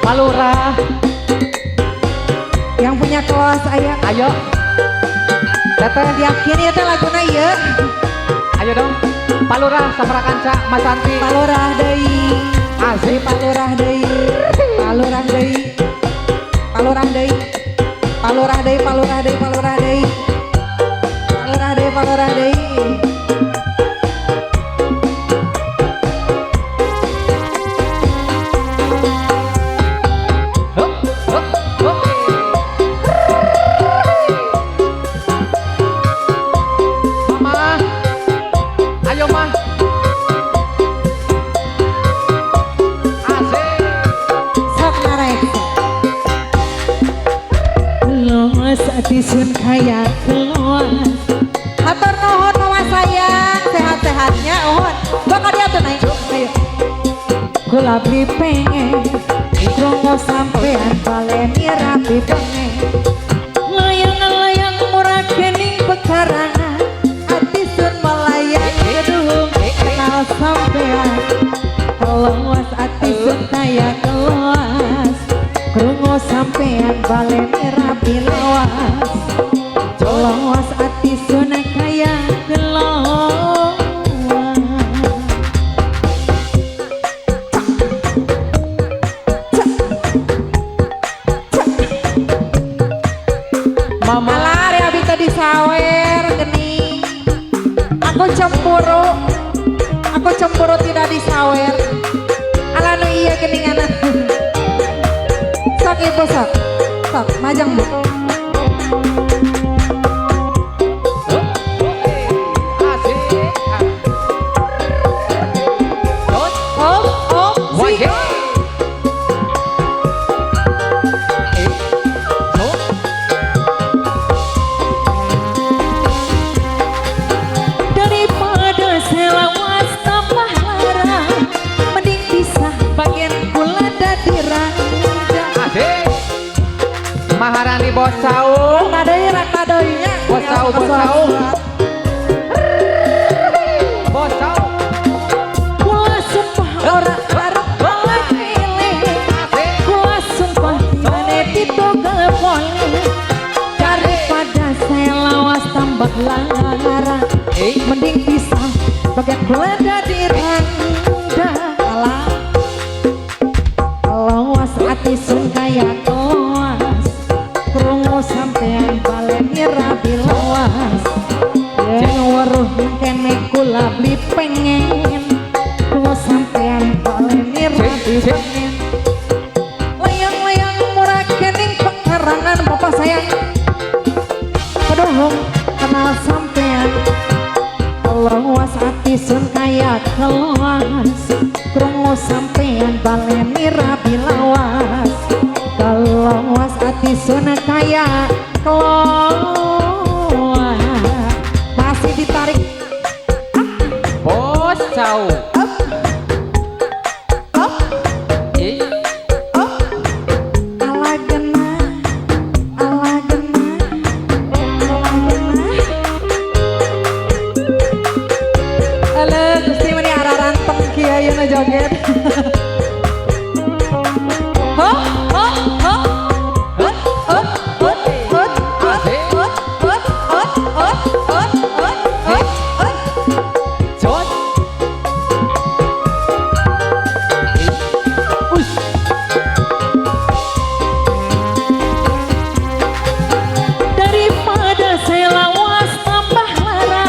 Palurah. Yang punya kelas aya. Ayo. Teteh, Yakin ya teh laguna ieu. Ayo dong. Palurah Saparakanca Mas Santi. Palurah deui. Asik. Palurah deui. Palurah deui. Palurah deui. Palurah deui, palurah deui, palurah deui. Palurah deui, palurah deui. Hup, hup, hup. Mama. Ayo, Mah. Asik. Sok narek. Los ati sun kaya keluas. Hatur nuhun mama sayang, sehat-sehatnya uhun. Gua ka dieu tuh naik. Ayo. Kula beli pengen krungu sampean baleni rapi pengen. Layang-layang murah kening pekarangan, ati sun melayang keduhung kenal sampean. Keluas ati sun kaya keluas, krungu sampean baleni rapi lawas. Keluas ati sun kaya keluas. Mama. Alah, ari abi tadi sawer geuning. Aku cemburu. Aku cemburu tidak disawer. Alah nu ieu geuningan. Sok ibu sok. Sok majeng Bu. Hup, asik. Dos. Oh, oh, si. Wajib. Eh, so. Daripada selawas tambah lara, mending pisah bagian kula dadi randa. Asik. Maharani bos saung. Randa deui, randa deui nya. Bos saung, bos saung. Bos saung. Kula sumpah ora arep pilih. Asik. Kula sumpah mane ditogel boleh. Daripada selawas tambah lara, Eh. mending pisah bagian kula dadi randa. Alah. Lawas ati sun kaya kelas, krungu sampean baleni rapi lawas. Yen weruh kene kula beli pengen, krungu sampean baleni rapi pengen. Layang-layang murah kening pekarangan bapak sayang, kedohong kenal sampean. Lawas ati sun kaya kelas, krungu sampean baleni rapi lawas. Kelas ati sun kaya kelas. Masih ditarik. Bos saung. Up, up, Eh, up. Ala gena, ala gena, ala gena. Halo, Gusti meni arah ranteng kieu ayeuna joget. Ho, ho, ho. Hut, hut, hut, hut, hut, hut, hut, hut, hut, hut, hut, hut, hut. Jos. Eh, us. Daripada selawas tambah lara,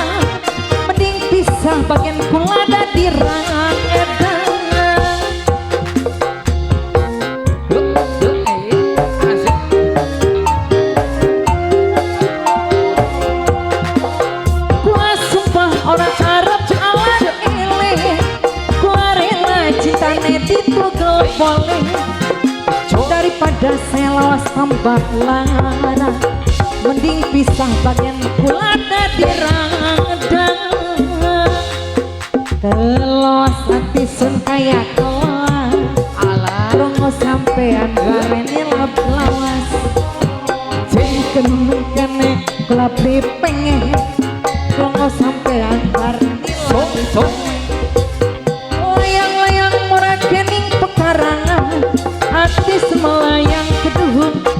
mending pisah bagian kula dadi rangeda. Hup, hup, eh, asik. Kula sumpah ora arep alat eleh, kula rela cintane ditugel boleh. Daripada selawas tambah lara, mending pisah bagian kula dadi rangda. Kelos ati sun kaya kelas, Alah. krungu sampean baleni lap lawas. Jengken kene kula beli pengen, krungu sampean baleni So, lap so. Layang-layang murah kening pekarangan, Atis melayang keduhun.